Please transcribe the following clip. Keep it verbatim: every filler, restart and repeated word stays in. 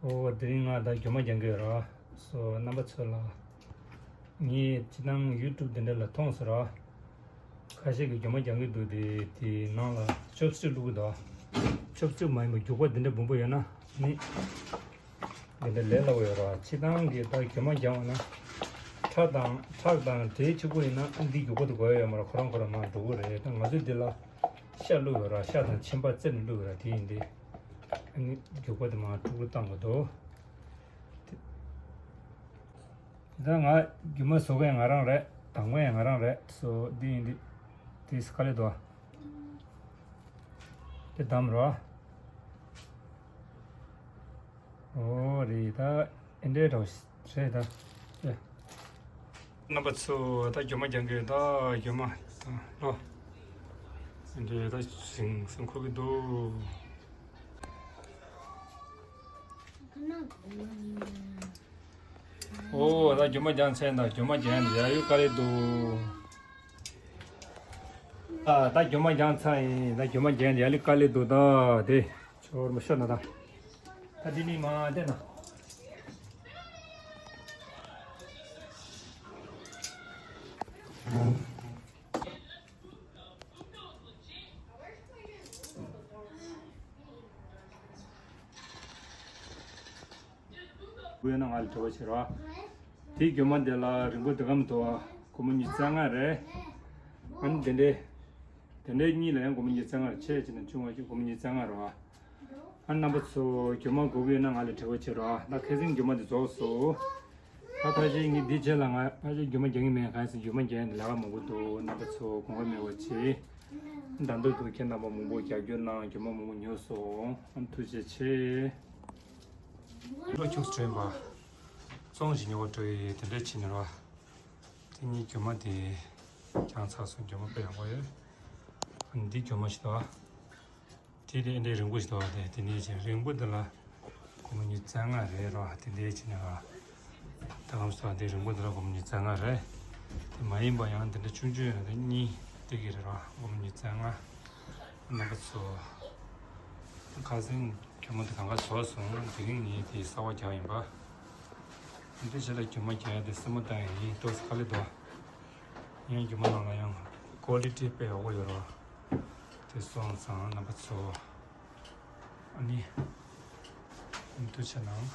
ཨོ་དེ་རིང་ང་ད་རྒྱུ་མ་རྒྱག་གི་ཡོད་ར། སོ་རྣམ་པ་ཚོ་ལ། ངས་སྤྱིར་བཏང་ཡུ་ཊུབ་དེ་འདྲ་ལ་མཐོང་སོང་ར། ཁ་ཤས་ཀྱིས་རྒྱུ་མ་རྒྱག་གི་འདུག་དེ་དེའི་ནང་ལ་ཆོབ་སི་བླུགས་གི་འདུག་ཆོབ་སི་མ་ཡིན་པ་རྒྱུག་པ་དེ་འདྲ་སྦོམ་པོ་ཡོད་ན་ནི། དེ་འདྲ་ལས་སླ་པོ་ཡོད་ར། སྤྱིར་བཏང་གི་ད་རྒྱུ་མ་རྒྱག་པ་ན། ཁྲག་དང་ཁྲག་དང་འབྲེལ་ཆེ་པོ་ཡིན་ན་ཨ་འདི་རྒྱུག་པ་དེ་དགོས་ཡོད་མ་ར། ཁོ་རང་ཁོ་རང་མར་འགྲོ་གི་རེད། ད་ང་ཚོས་འདི་ལ་ཤ་བླུགས་ཡོད་ར། ཤ་དང་མཆིན་པ་བཙིར་ནས་བླུགས་ཡོད་ར། དེ་ཡིན་དེ། ཨ་ནི་རྒྱུག་པ་དེ་མར་དཀྲུག་དཀྲུག་བཏང་དགོས་འདུག་ད་ང་རྒྱུ་མ་བཟོ་མཁན་ང་རང་རེད། བསྡམ་མཁན་ང་རང་རེད། སོ་འདི་ཡིན་འདི། དེ་དཀའ་ལས་འདུག་དེ་བསྡམས་རོགས། ཨོ་རེད་ད། ཨེ་འདྲའི་འདྲ་བོ་རེད་ད། ཨེ། རྣམ་པ་ཚོ་ད་རྒྱུ་མ་རྒྱག་གི་ད་རྒྱུ་མ་ད་ལོ། ཨེ་འདྲའི་ད་ཟིང་ཟིང་འཁོར་གི་འདུག་ཨོ་ད་རྒྱུ་མ་རྒྱག་ཚར་ཡིན། ད་རྒྱུ་མ་རྒྱག་ཡ་ཡོད་དཀའ་ལས་འདུག་ཨ་ད་རྒྱུ་མ་རྒྱག་ཚར་ཡིན། ད་རྒྱུ་མ་རྒྱག་ཡ་ལི་དཀའ་ལས་འདུག་ད་དེ་ཆོར་མི་ཤོར་ན་ད། ད་འདི་ནི་མ་བལྟས་ན། དགོས་ན་ང་ལ་འབྲེལ་བ་བྱེད་རོགས། དེའི་རྒྱུ་མ་དེ་ལ་རིང་པོ་དེ་ག་མི་འདུག་སྒོར་མོ་ཉི་ཤུ་རྩ་ལྔ་རེད། ཨ་ནི་དེ་འདྲའི། དེ་འདྲའི་གཉིས་ལ་ཡང་སྒོར་མོ་ཉི་ཤུ་རྩ་ལྔ་རེད། ཆེ་བྱས་ན་ཆུང་བ་ཞིག་སྒོར་མོ་ཉི་ཤུ་རྩ་ལྔ་རེད་བ། ཨ་རྣམ་པ་ཚོ་རྒྱུ་མ་དགོས་ཀྱི་ཡོད་ན་ང་ལ་འབྲེལ་བ་བྱེད་རོགས། ད་ཁ་སང་རྒྱུ་མ་དེ་རྫོགས་སོང་། ད་ཕལ་ཆེར་ངས་འདི་རྗེས་ལ་ང་ཕལ་ཆེར་རྒྱུ་མ་རྒྱག་གི་མེད། གང་ཡིན་ཟེར་རྒྱུ་མ་རྒྱག་ཡ་འདི་ལས་ཀ་མང་པོ་འདུག་རྣམ་པ་ཚོ་དགོངས་པ་མེད་པ་བྱེད། ད་འདོད་འདུག་ཁྱེད་རྣམ་པ་མང་པོ་རྒྱབ་སྐྱོར་གནང་། རྒྱུ་མ་མང་པོ་ཉོས་སོང་། ཨ་ཐུགས་རྗེ་ཆེ། ལོ་ཁྱུག་ཙམ་དྲན་པ། བཙོང་ཞིག་ཉོ་བར་འགྲོ་ཡི་དེ་འདྲ་བྱེད་ནི་ར། དེ་གཉིས་རྒྱུ་མ་དེ་བརྐྱངས་ཚར་སོང་། རྒྱུ་མ་དཔེ་ཡག་པོ་ཡོད། ཨ་ནི་འདི་རྒྱུ་མ་ཞིག་འདུག་དེ་དེ་འདྲའི་རིང་པོ་ཞིག་འདུག་དེ་དེ་འདྲའི་ཅིག་རིང་པོ་འདི་ལ་སྒོར་མོ་ཉི་ཤུ་རྩ་ལྔ་རེད་ར། དེ་འདྲའི་ཅིག་ནས་ར། ད་གམ་སོ་དེ་རིང་པོ་འདི་ལ་སྒོར་མོ་ཉི་ཤུ་རྩ་ལྔ་རེད། དེ་མ་ཡིན་པ་ཡང་དེ་འདྲ་ཆུང་ཆུང་ཡོད་ན་དེ་གཉིས་སྟེར་གི་རེད་ར། སྒོར་མོ་ཉི་ཤུ་རྩ་ལྔ། རྣམ་པ་ཚོ། ཁ་སང་རྒྱུ་མ་དེ་གང་ག་བཟོས་སོང་། དེ་རིང་ངས་དེ་གསར་པ་རྒྱག་ཡིན་པ། འདི་ཕྱི་ལ་རྒྱུ་མ་རྒྱག་ཡ་དེ་སེམས་པ་བཏང་ཡ་ཡིན། ཏོག་ཙམ་དཀའ་ལས་འདུག་ཡང་རྒྱུ་མ་ནང་ལ་ཡང་ཀོ་ལི་ཊི་དཔེ་ཡག་པོ་ཡོད་རེད་བ། དེ་སོང་ཙང་རྣམ་པ་ཚོ། ཨ་ནི། འདུ་བྱེད་ནང་།